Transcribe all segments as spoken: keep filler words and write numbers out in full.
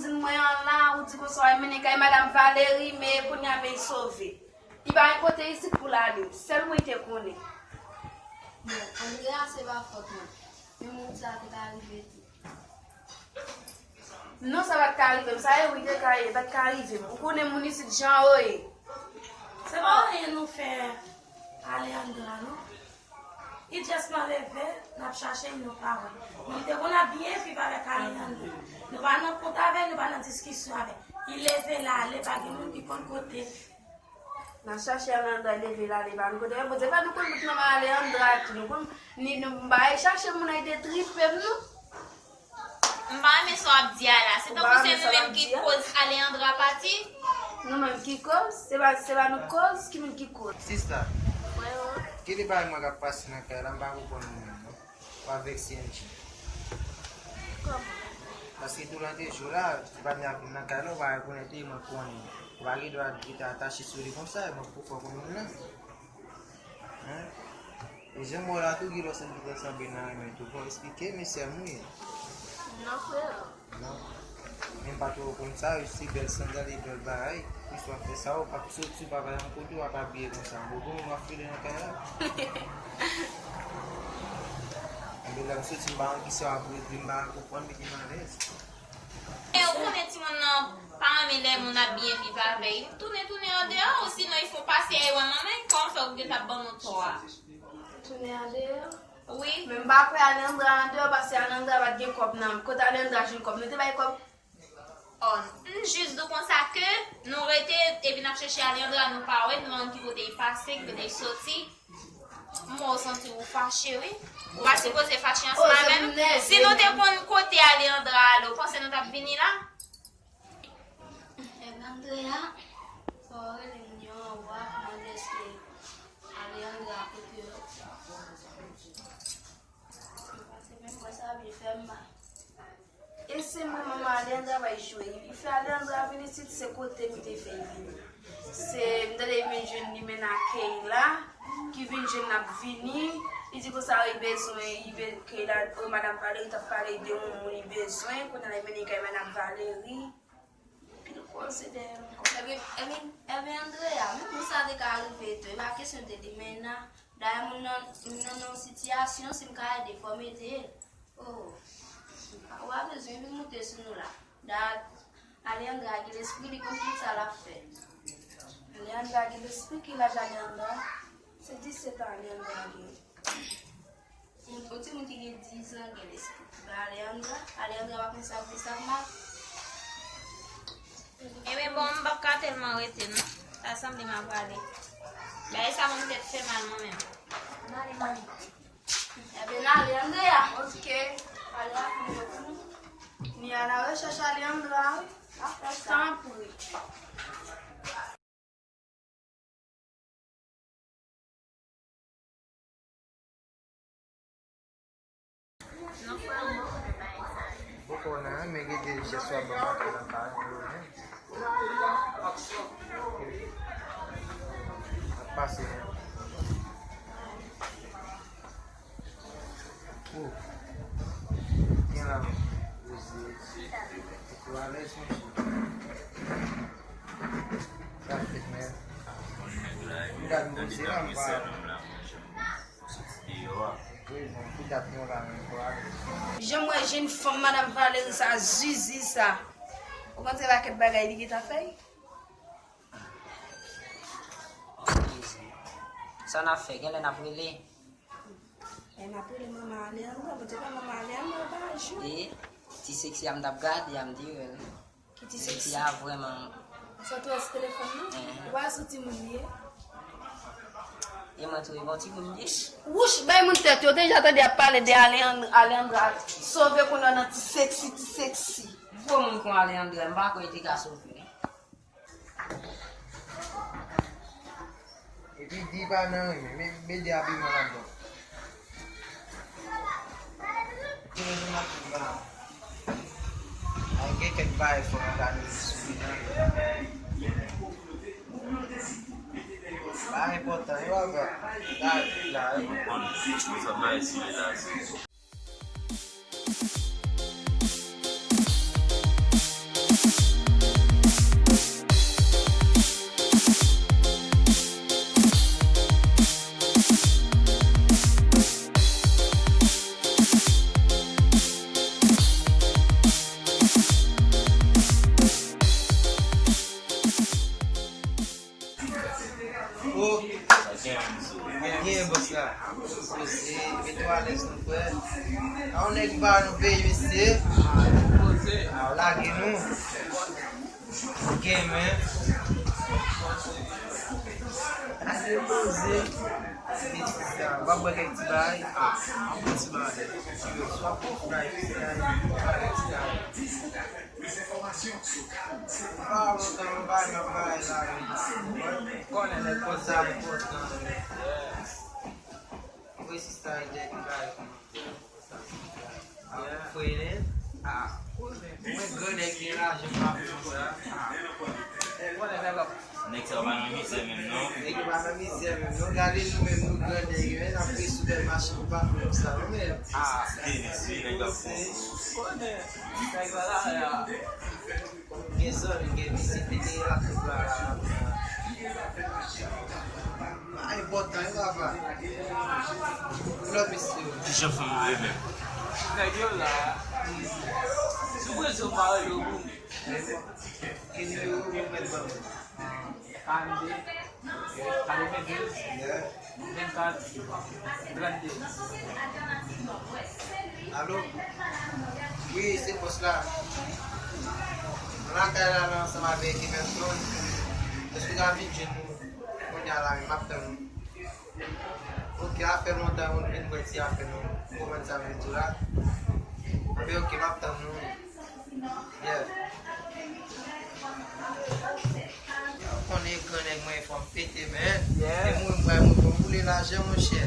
Mwen an la, ou di konsa w al mennen kay madanm Valery, men kounye a men l sove. Li pa gen kote isit pou l ale, sèl mwen te konnen. Bon, Andrea, se pa fòt mwen. Men moun sa te ka rive tou. Non, sa pa t ka rive m. Sa e wi te ka ye, pa t ka rive m. Ou konnen moun isit jan yo ye. Se pa anyen nou fè Alejandra, non. Li just nan leve, n ap chache l, nou pa wè. Li te konn ap byen viv avèk Alejandra. Nou pa nan kont avè l, nou pa nan diskisyon avè l. Li leve l ale, pa gen moun ki konn kote l. N ap chache Alejandra, leve l ale, pa nou kote. Bondye fè nou konn tout nonm Alejandra tou. Nou konn, ni nou bay chache moun nan, li te tripe m, non. M pa renmen sa w ap di a la. Se tankou se nou menm ki koz Alejandra pati. Nou menm ki koz? Se pa, se pa nou koz? Ki moun ki koz? Sista, gen de bagay mwen k ap pase nan kay la, m pa konprann ou menm, non. Ou avèk C N J. Kòman? Paske tou lè te jou la, ti pa vin nan kay la, ou pa rekonèt li, mwen konnen. Ou pa gen dwa rete atache sou li konsa, e mwen poukò konn moun nan. Hein? E jan mwen la tou, gen lòt sèn ki te sanble nan renmen tou. Fò w eksplike, mesye m wi. Non, frè. Non. Men m pa twò konn sa, se bèl sandal e bèl bagay. Plis w ap fè sa, ou p ap soti, ou pa bay yon kote, w ap abiye konsa. Bon, bon, w ap file nan kay la. Anben, lè m soti, m pa konn kisa w ap regle, m pa konprann, mete m alèz. E ou konnen timoun nan pa renmen lè moun ap byen viv avè l. Tounen, tounen andeyò, osinon li fè w pase a, e wè manman l, kòman fè w gen t ap ban nou tò a? Tounen andeyò? Wi. Men m pa kwè Alejandra andeyò, paske Alejandra pa t gen kòb nan men. Kote Alejandra jwenn kòb? Nou te bay kòb? Ò, m jis di w konsa ke nou rete, epi n ap chèche Alejandra, nou pa wè, nou pa konn ki kote li pase, ki kote li soti. M wè w santi w fache, wi. Ou pa sipoze fache ansanm avè nou. Si nou te konn kote Alejandra ale, ou panse nou t ap vini la? Èk Andrea, fò w rele moun yo anwo a pou mande èske Alejandra kote yo. Paske menm mwen sa byen fè m mal. E se mwen manman Alejandra bay jwe. Li fè Alejandra vin isit, se kote m te fè l vini. Se, m tande li vin jwenn li menm ak Keyla, ki vin jwenn l ap vini. Li di konsa li bezwen, li be-, Keyla, o, madanm Valery t ap pale de yon moun li bezwen. Kounye a la li mennen kay madanm Valery. Anpil koze dèyè m. Ebyen, ebyen, ebyen, Andrea, menm moun sa te ka rive tou. E pa kesyon de li menm nan. Dayè moun nan, moun nan nan yon sitiyasyon, si m ka ede, fò m ede l. Oh, ou pa bezwen vin moute sou nou la. Dat, Alejandra gen lespri, li konn tout sa l ap fè. Alejandra gen lespri, ki laj Alejandra? Se disèt an Alejandra gen. Yon timoun ki gen diz an gen lespri. Ba Alejandra, Alejandra pa konn sa k byen, sa k mal. Ebyen, bon, m p ap ka tèlman rete, non. Sa sanble m ap prale. Bagay sa ban m tèt fè mal mwen menm. Ann ale, mami. Ebyen, n ale, Andrea. Oke. Ale rapid pou nou. Ni a la rechèch Alejandra, wi. Tanpri. Poko nan, men gen de jès w ap ban m ap nan kay mwen. Ap pase, men. Oh. Gen la, men. Poze. Ou alèz, monchè. Sa fèt, men. Gad, m poze la, m pa. Wi, bon, pou dat nou la, men, pou alèz. Jan m wè jenn fanm madanm Valery sa, zizi sa. Ou panse pakèt bagay li gentan fè? Sa n ap fè, genlè n ap rele. Lè n ap rele manman Alejandra, bon, se pa manman Alejandra, pa jou. E ti seksi a m t ap gade a, m te wè l. Ki ti seksi? Seksi a vrèman. Sa w tou wè sou telefòn nan? Enhen. Ou pa wè sou timoun li ye? E mwen tou, e bon timoun li ye? Wouch, bay moun tèt yo, w te deja tande y ap pale de Alejandra, Alejandra sove kounye a nan ti seksi, ti seksi. Gwo moun kon Alejandra, m pa kwè li te ka sove. Epi di pa nan renmen, men, men de abiman ladan. Gen yon maten la, ay gen kèk bagay fò nou gade sou li nan. Pa enpòtan, yo ap gade la. Mwen konnen, mwen sa bay sou li la. O, gen bòs la. Poze, mete w alèz non frè. A yon nèg pa nou peyi mesye. A w lage nou. Gen men. Ase poze. Piti sa. W ap bwè kèk ti bagay. A, yon ti bagay. W ap pran ti bagay. Pa lontan m bay nan bagay la. Konnen nèg konsa enpòtan. Mwen si sa e dèk bagay kòman. Frene. Mwen gran nèg gen lajan m pa fè konsa. Konnen nèg ap Nèg sa yo pa nan mizè menm non. Nèg yo pa nan mizè menm non. Gade nou menm nou gran nèg yo, n ap ri sou bèl machin nou pa fè konsa nou menm. Ah, Denis, wi, nèg ap fè. Konnen. Nèg la la. Gen zòn, gen vizit, li te la tout la la. Pa enpòtan wi papa. Lòt mesye yo. Kijan fanm yo ye menm? Nèg yo la. Sou rezo pa rele yo pou mwen. Ki nimewo ou mèt ban mwen? Karannde, katrevendouz, vennkat, trannde. Alo? Wi, se bòs la. Mwen lakay la, la ansanm avèk Emerson. Èske w ka vin jwenn nou kounye a la menm? M ap tann ou. Ok, afè lontan nou vin bwè ti afè nou. Ou konprann sa m vle di w la? Anben, ok, m ap tann nou. Yeah. Ou konnen gran nèg mwen fò m pete, men. Yeah. E mwen, mwen, mwen, fò m boule lajan, monchè.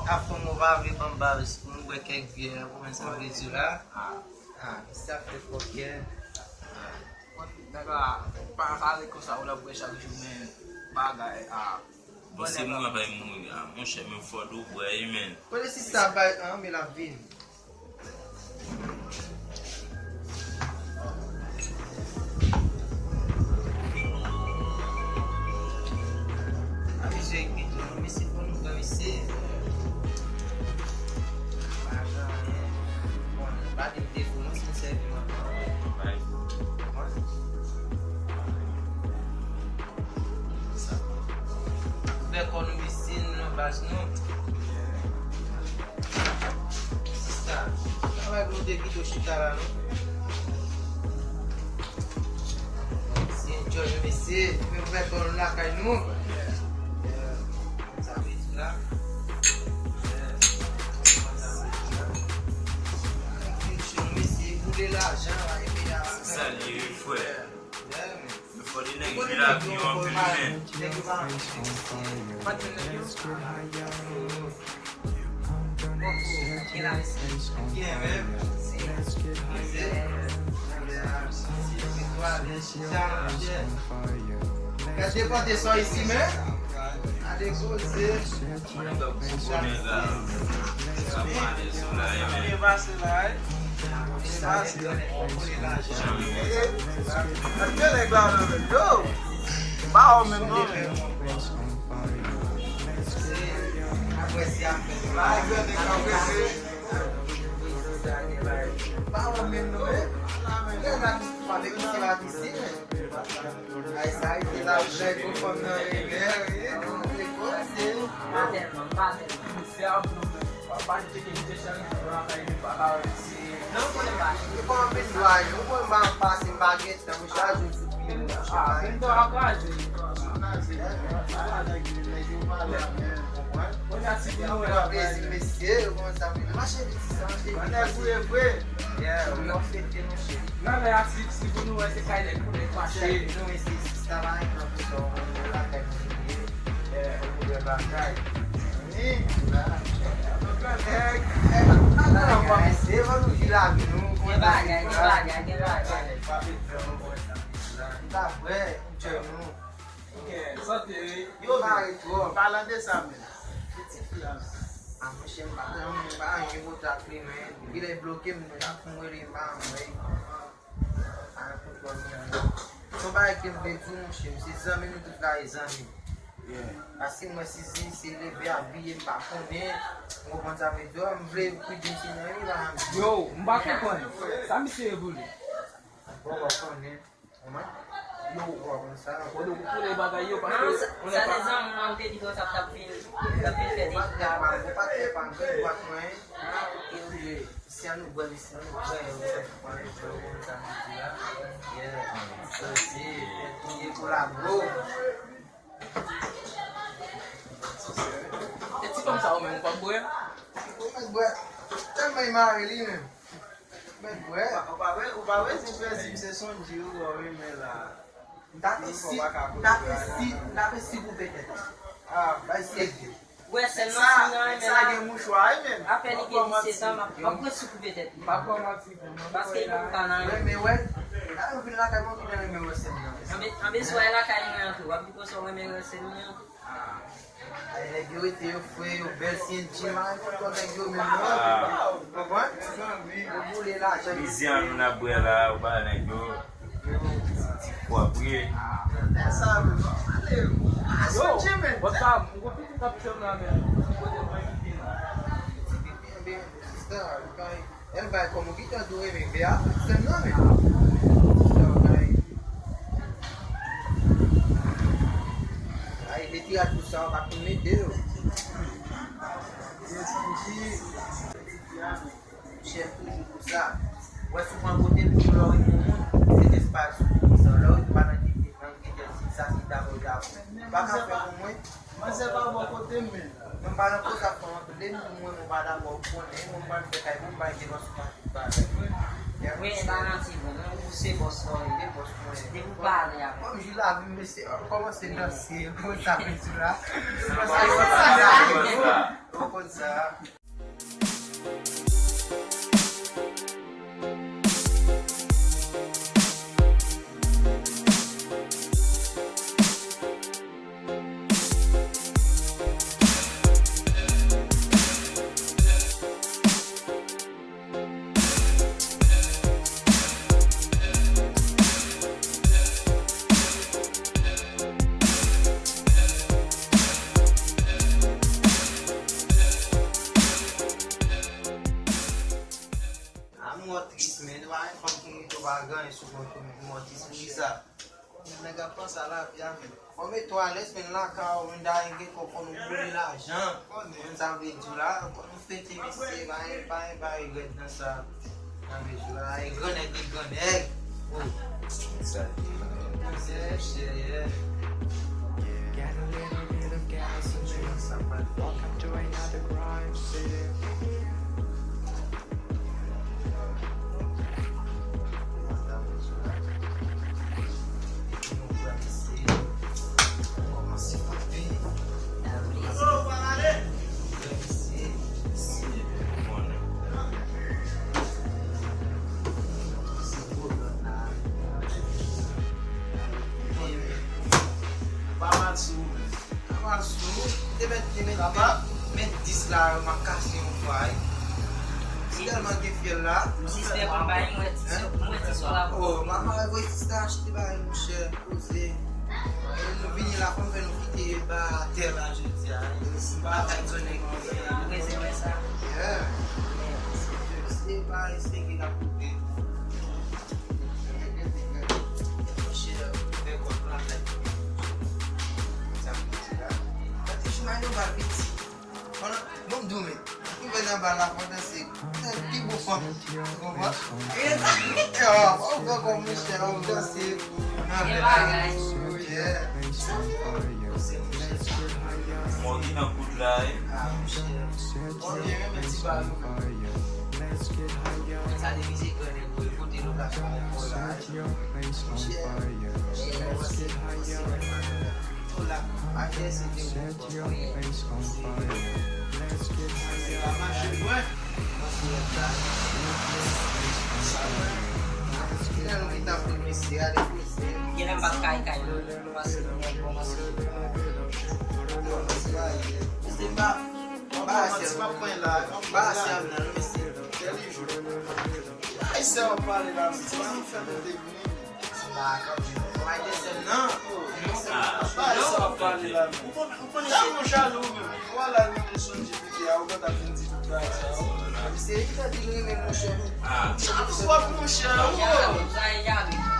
A fanm ou pa vle ban m baz pou m bwè kèk vyè, ou konprann sa m vle di w la? Ah, sa fè fòkè. Nèg la, pa, pa ret konsa, ou la bwè chak jou, men bagay, ah. Bon, se mouri, pa mouri, ah, monchè, men fò dou bwè, wi, men. Kote sista bay an, men l ap vini. A mesye, mesye, fò nou pran mesye. Pa gen anyen. Bon, pa gen defo, non, si n sèvi mwen. Fè kò nou mesye, nou nan baz nou. Sista, travay pou nou te kite w chita la, non? Se enjoy nou mesye, nou menm fè kò nou lakay nou. Sa vle di la. Mesye, boule lajan la, epi la. Salye, frè. Fò de nèg jwi lavi yo anpil, men. Gade pòte sò isi, men. Gade koze. Mwen nan gòp gwo bonè la. Sa pale sou la, e men. Byen pase la, wi. Byen pase. Jan yo. Gade nèg la, non, men. Yo! Pa wè menm, non, men. Apre si ap fè. Pa wè menm, non, men. Lè la, pa vle ki se pa ki se, men. Ay, sa rete la, blèk, ou fanm nan, wi, wi, wi, koze. Pa tèlman, pa tèlman. Misye ap nou, papa, tcheke, misye chanje pou lakay li, pa ka wè misye. Non, ou konnen pa. Ou pa anpil dwa, yo, ou konnen pa pase, m pa gen tan, m chak jou sou pye, m chak jou. Ah, vennde a kraze. Kraze. Kounye a, si pou nou wè, plezi, mesye, yo konn sa, men mache vit, sa, mache vit. Nèg ou ye vre. Yeah, ou nan fete, mesye. Nan lè a, si, si pou nou wè, se kay nèg pou nèg mache. Nou, mesye, si sa pa yon pran pou sa, ou konn lakay nou ye. Yeah, ou konnen bagay. Wi. Nèg, nèg, nèg, mesye, ban nou di lavi nou, gen bagay, gen bagay, gen bagay. Pa vle fè nou konn sa. N ta vre, tchè nou. Ok, sante, wi. Yo, mare twòp. Palan de sa menm. Pitit fi a. A, monchè, m pa, m pa anyen kontak li, men depi lè l bloke m, m ap fè m rele, m pa anyen. Pa nan kontwòl mwen. Se yon bagay ke m vle di w, monchè, se zanmi nou tout la, e zanmi. Yeah. Paske mwen, si, si, si leve abiye, m pa konnen, ou konprann sa m vle di w, m vle kwit misye nan ri la. Yo, m pa konprann. Sa misye ye pou li? Bon, w konnen. Kòman? Yo, w konn sa. Kote w koule bagay yo, paske... Non, sa, sa se zanmi mwen, m te di konsa, t ap vin, t ap vin fè de... Ou pa te pa, ou pa te pa, ou pa te pa, mwen. Ah, ok, ok. Si an nou bwè, si an nou bwè, yo fè pran yo, yo konn sa nou di la. Yeah. Sosi, fè touye kolabo. E ti fanm sa ou menm ou p ap bwè? Ou mèt bwè. Tèlman li mare li menm. Mèt bwè. Ou pa, ou pa wè, ou pa wè si Fèzib se Sondji ou wè renmen la. M ta fè si, m ta fè si, m ta fè si koupe tèt. Ah, bay si. Wè sèl nan si nan renmen la. Sa gen mouchwa wi menm. Apre li gen disèt an, m ap, m ap pran si koupe tèt li. Pa pran manti pou mwen. Paske li poko ka nan renmen. Renmen wè. Lè yo vin lakay mwen, vin renmen wè sèl nan. Anbe, anbe si w al lakay mwen antre, w ap di konsa w renmen wè sèl mwen antre. Ay, nèg yo rete yo fre, yo bèl, si en djin, pa gen kontwòl nèg yo menm non. Konprann? Yo boule lajan. Plizyè an nou n ap bwè la, ou pa nèg yo. Ti fwa vre. Sa, ale. Yo, bòt sa, m gon pitit k ap fè m la, men. Kote mwen kite la? Ti pipi, anben, sista, li pa Èl bay kòm ou gentan tou renmen vè a, fè m nan men. Sa w bay. Ay, retire tout sa, w pa konn mete yo. Byen santi. Chèf toujou konsa. Wè souvan kote pou lè w renmen yon moun, se lè se pa sou moun sa. Lè w renmen pa nan kite, nan kite, si sa, si ta, si ta. Pa ka fè pou mwen. Manzè pa bò kote m menm. Mwen pa nan koze ap pran anpil de moun, mwen, mwen pa dakò, ou konnen, mwen, mwen pral fè kay mwen, mwen pa gen dwa sou pa tout bagay. Wi, e pa manti, bon, non, ou se bòs la, wi. Se bòs mwen. Depi ou pale avè m. Kòm jou lavi m, mesye, kòmanse danse, konsa, mesye la. Sa pa konsa, sa pa konsa. Ou konn sa. A mò tris, men, nou pa wè fanm ki rete w pa gen anyen sou kont ou, men mò tris, poukisa? Men nèg ap panse a lavi a, men. Fò w mete w alèz, men, lakay ou, men, dayè gen kòb, fò nou boule lajan. Konnen. Men sa vle di w la, fò nou fete, mesye, pa gen, pa gen bagay rèd nan sa. Nan bezwen la, e gran nèg, e gran nèg. Oh. Sa di. Mesye, mesye, yeah. Got a little bit of gasoline. Welcome to another crime scene. Pa mal sou ou menm. Avan sou, te mèt, te mèt, te mèt, mèt dis la, yo, m ap kase yon fwa, wi. M tèlman gen fyèl la. Sistè, mwen bay, mwen ti, mwen ti sou la. Oh, mama, voye sista achte bagay, monchè, poze. E nou vini la, fò m fè nou kite ba tè la jodi a. M pa kay zonnen kote a. Ou bezwen wè sa? Yeah. Se pa, se ki la kote. Monchè, fè kòb la, sa m di la. Gade, Jumay, nou ba piti. Bon, m di w, men, m vin nan bal la, fò w danse. Pi bon fanm. Ou konprann? Yo, ou fè kòm Michel, ou danse. Nan bèl bagay. Yeah. Mò ki nan kout la, eh. Ah, Michel. Bon, byen, men, men, ti bal, nou. Sa divize gran nèg, wi, kote lokasyon nèg, la, eh. Michel. Michel, wè se, wè se, wè se. Set your face on fire. Let's get higher. Gen lè m ap kay kay. Ay, sa w ap pale la, ti pa nou fè nou devni. Bay de sèl nan. Bay sa w ap pale la, men. Ou konnen, ou konnen se yon jalou, men. Ou al al mande Sondji pike a, ou konn ta fin di tout bagay sa yo. Se li ki ta di l renmen monchè. Ah, pou w ap monchè, ou.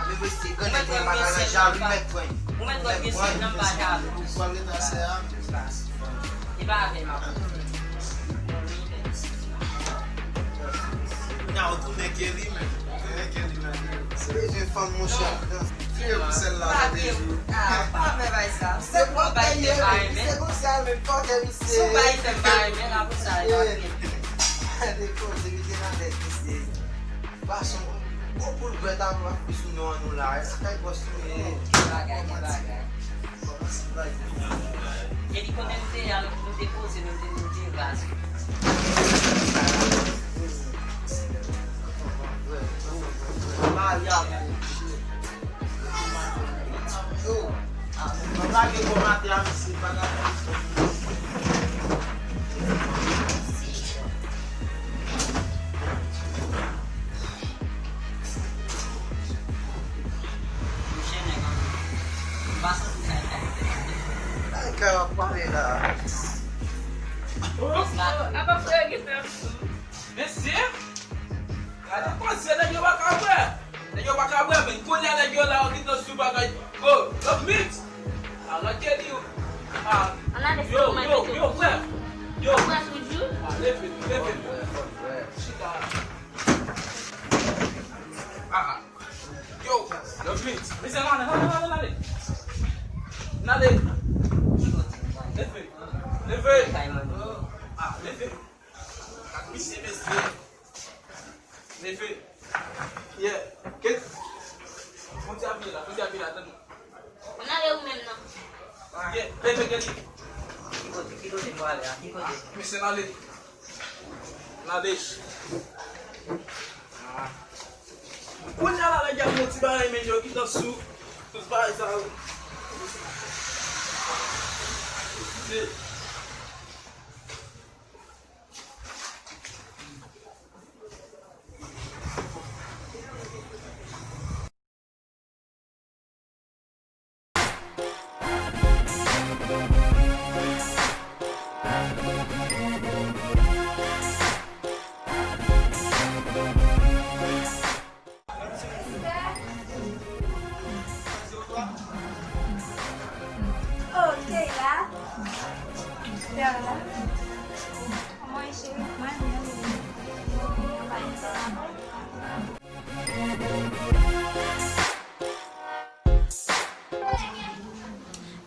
Mesye, gade mwen pa ka nan javi, mèt pran. Ou mèt wè mesye nan pa javi. Ou pral rete asè a. E pa avè m ap. Kounya ou tounen Kelly menm. Tounen Kelly menm. Se bezwen fanm, monchè. File pou sèl la, nan de jou. Ah, pa fè bay sa. Se pou bay fè bay, men. Se konsa, men fòkè misye. Se bay fè bay, men la pou sa, yo. Gade koze, misye nan tèt misye. Fason, gwo boul bwèt ap ap sou nou an nou la. Eske kay bòs nou ye? Bagay, bagay. Epi konnen nou te al, nou te poze, nou te, nou te raz. Yo, mwen lage kòmantè a misye bagay. Ay, kè ap pale la. Mesye, gade kòze, nèg yo pa ka bwè. Nèg yo pa ka bwè, men kounye a nèg yo la, yo gentan sou bagay. Oh, Love Mix. Ala Kelly, yo. Ah, yo, yo, yo, frè. Yo. Ah, leve, leve. Chita. Ah, ah. Yo, Love Mix. Mesye, n ale, n ale, n ale, n ale. N ale. Leve. Leve. Ah, leve. Gad misye, mesye. Leve. Yeah. Ket. Kote ap ye la? Kote ap ye la? Tann. Ann ale ou menm nan. Yeah. Leve, Kelly. Ki kote, ki kote pou ale a? Ki kote? Mesye, n ale. N ale. Ah. Kounye a la, nèg y ap yon ti bagay, men yo gentan sou. Tout bagay sa yo. Oh, Keyla. Keyla. Kòman e cheri? Mwen byen, mwen byen.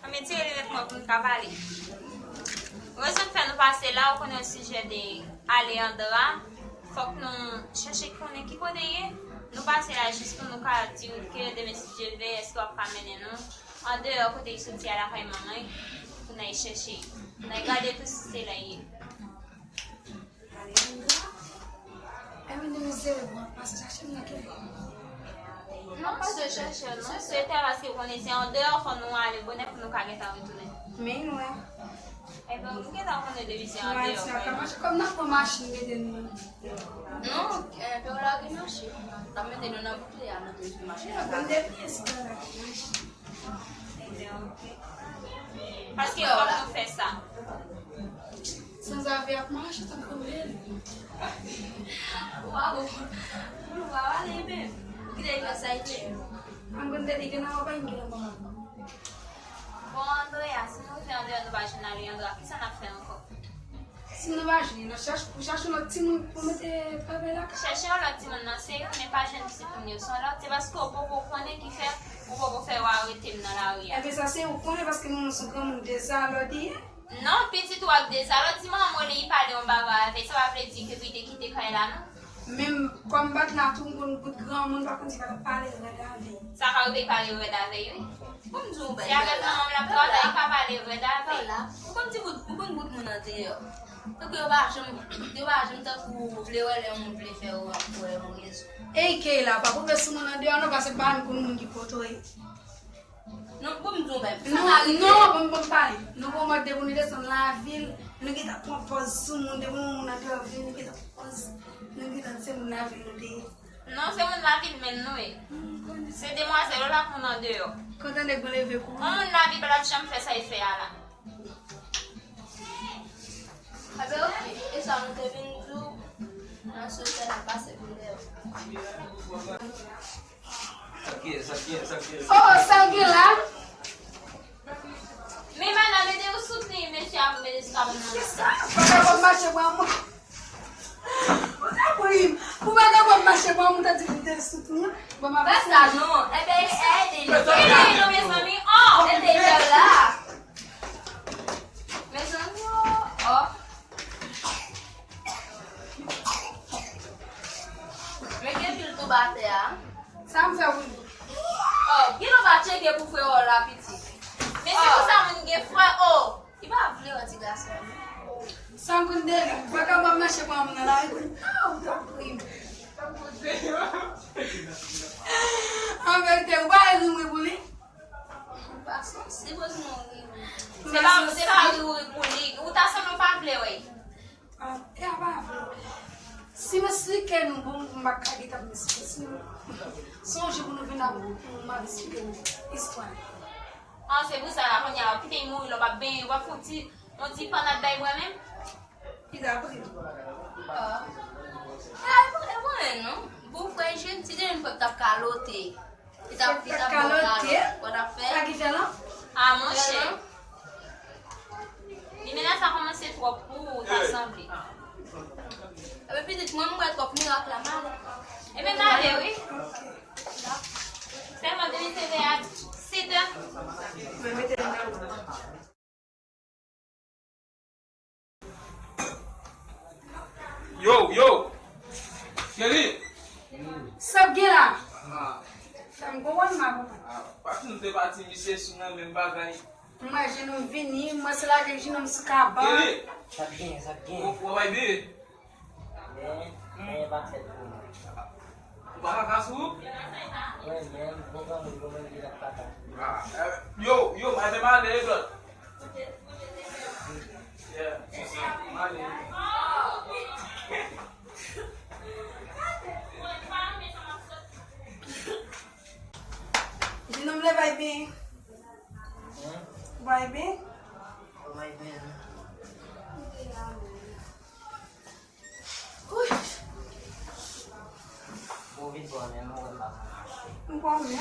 Ann retire linèt mwen pou n ka pale. Rezon k fè nou pase la, ou konnen yon sijè de Alejandra. Fòk nou chèche konnen ki kote l ye. Nou pase la jis pou nou ka di w ke demen, si Dye vle, èske w ap ka mennen nou andeyò kote l soti a, lakay manman l, pou n al chèche l. N al gade tou si se la l ye. Alejandra? Ebyen, demen se lè pou w ap pase chache m nan kè. Non, pa se chèche l, non. Se te paske w konnen se andeyò, fò nou ale bonè pou nou ka gentan retounen. Men, wè. Ebyen, ou gentan konnen depi se andeyò, kòm n ap pran machin mete nou. Non, eh, pe w lage machin. N ap mete nou nan boucle a, mete nou sou machin. Bon, depi se pa lage machin. Ebyen, oke. Paske fòk nou fè sa. Sanzave ap mache tankou rèl. Waw. Waw, ale, bebe. Ou kite l fè sa l vle. An konn te di gen nan wòb a gen nan wòb. Bon, Andrea, si nou rive andeyò, nou pa jwenn Alejandra, kisa n ap fè ankò? Si nou pa jwenn, n ap chèche, pou chèche yon lòt timoun pou mete travay lakay. Chèche yon lòt timoun nan, se ou, men pa jwenn pitit moun yo. Se yon lòt, se paske w poko konnen ki fè ou poko fè yo arete m nan lari a. Ebyen, sa se ou konnen, paske moun nan se yon granmoun dezalòd li ye. Non, pitit ou ak dezalòd, si manman w li pale yon bagay avè l, sa pa vle di ke pou li te kite kay la, non. Menm kòm m pa t la tou, m konn bout granmoun, pa konn si pa t ap pale rèd avè l. Sa ka rive pale rèd avè l, wi. Bon, m di w, si avèk manman m l ap travay, li ka pale rèd avè l. M konn ti bout, m konn bout moun andeyò. Tankou yo pa janm, yo pa janm tankou vle wè lè yon moun vle fè yo ap wè yon rezon. Ey, Keyla, pa pwofè sou moun andeyò non, paske pa nou konn moun ki poto ye. Non, bon, m di w, men, sa ka rive. Non, non, bon, bon, pale. Nou gon mòd depi nou desann lavil, nou gentan pran pòz sou moun, depi nou moun andeyò vini, nou gentan pran pòz, nou gentan se moun lavil nou te ye. Non, se moun lavil menm nou ye. Se demwazèl yo l ak moun andeyò. Kontan nèg mwen leve kou. Yon moun lavil pa t ap janm fè sa l fè a la. Ebyen, oke. E sa nou te vin di w, nan sou tè n ap pase pou lè. Oh, oh, sa l gen la? Men madanm, ede w soutni mesye a pou mete sou kabann nan. Kisa? Vagabon mache bwa moun. Ou ta pri m. Pou vagabon mache bwa moun, ta di li te soutni. Bon, m ap... Fè sa non. Ede, ede li. Ede li non, mezanmi. Oh! Ede li la. Mezanmi, oh, oh. Men gen pil tou ba tè a. Sa m fè pou li? Oh, gen lè w pa tcheke pou frè w la, pitit. Men se pou sa moun gen frè, oh. Li pa vle wè ti gason an, non. Sa m konn de li, vagabon mache pran moun nan lari pou li. Oh, ou ta pri m. An verite, ou pa ri m wi pou li? Ou pa sansible pou nou ri, wi. Se pa, se pa ri ou ri pou li. Ou ta sanble ou pa vle wè. Ah, e a pa vre. Si m esplike nou, bon, m pa ka gentan esplike. Si nou sonje pou nou vin ap, m ap esplike nou istwa. Ah, se pou sa la, kounye a, w ap kite l mouri la, w ap benyen, w ap fè yon ti, yon ti pannad bay bwè menm? Li ta pri m. Ah. E, e, e, non. Bon, frè jèn, ti jèn pèp t ap kalote. Li t ap, li t ap kalote. Kalote. Sa ki fè lan? Ah, monchè. Limena sa kòmanse twòp pou ou, ta sanble. Epi pitit mwen, m wè twòp mirak la, m ale. Ebyen, n ale, wi. Sèlman demen se vè a sèt è. Yo, yo! Cheri! Sa k gen la? Ah. Fè m konprann m pa konprann. Ah, pa fin te pati, misye sou nan menm bagay. M wè jenòm vini, m wè se lage jenòm sou kabann. Cheri! Sa k gen, sa k gen? Ou, ou wè byen? Men, men pa fèt pou mwen. Ou pa ka sou? Mwen menm, bon granmoun, bon menm ki la pata. Ah, eh, yo, yo, mwen te male, lòt. Yeah, si, si, male. Jenòm leve byen. Hmm? Bay byen. Bay byen. Ou vin bò men, mwen wè m pa ka mache. M pa wè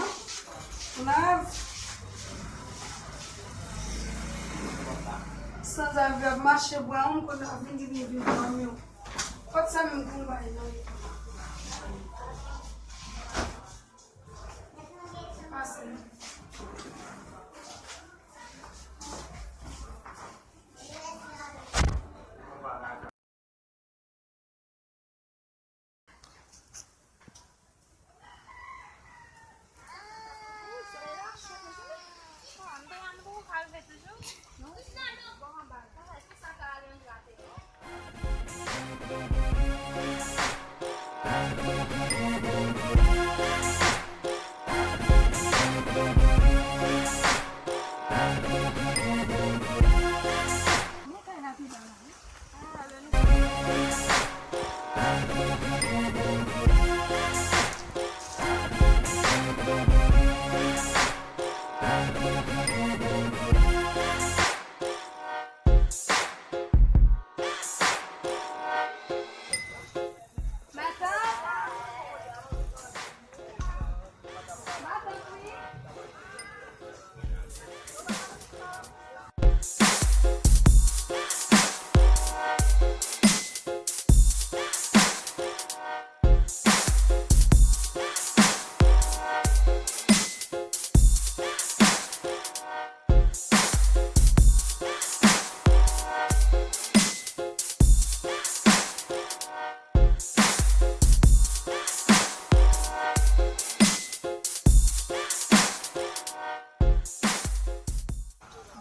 m la. Sanzave ap mache bwa m, kounye a vin di li vin bò men. Kot sa menm konba nan. Pase.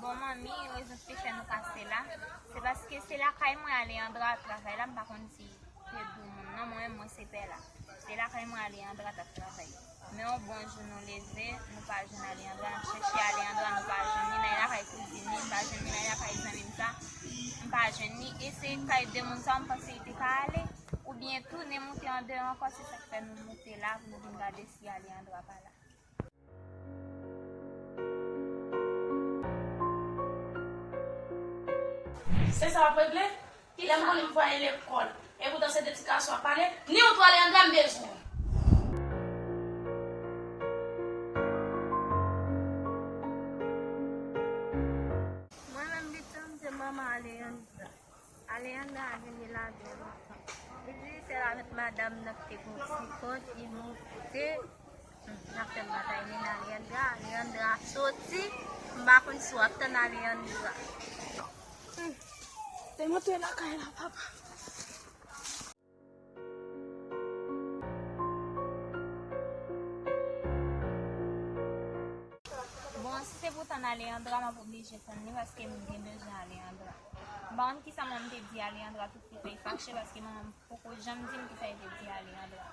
Bon, manmi, rezon ki te fè nou pase la, se paske se lakay mwen Aleandra ap travay la, m pa konn si te di w moun nan, mwen menm, mwen se pè la. Se lakay mwen Aleandra t ap travay. Men yon bon jou nou leve, nou pa jwenn Aleandra, n ap chèche Aleandra, nou pa jwenn li, n al lakay kouzin li, n pa jwenn li, n al lakay zanmi m sa, m pa jwenn li, e se kay de moun sa, m panse li te ka ale, oubyen tounen moute andeyò ankò, se sa k fè nou moute la, pou nou vin gade si Aleandra pa la. Se sa w ap regle? Lè m konnen m voye lekòl, epoutan se de ti gason ap pale, ni ou tou Aleandra m bezwen w. Aleandra. Aleandra vini lave lontan. Li di se l avèk madanm nan ki te gon ti kont, li moute. Hmm, n ap fè batay men Aleandra. Aleandra soti. M pa konn si w ap tann Aleandra. Hmm. Te monte lakay la, papa. Bon, si se pou tann Aleandra, m ap oblije tann li paske m gen bezwen Aleandra. M pa konn kisa manman m te di Aleandra, tout li fè fache paske manman m poko janm di m kisa li te di Aleandra.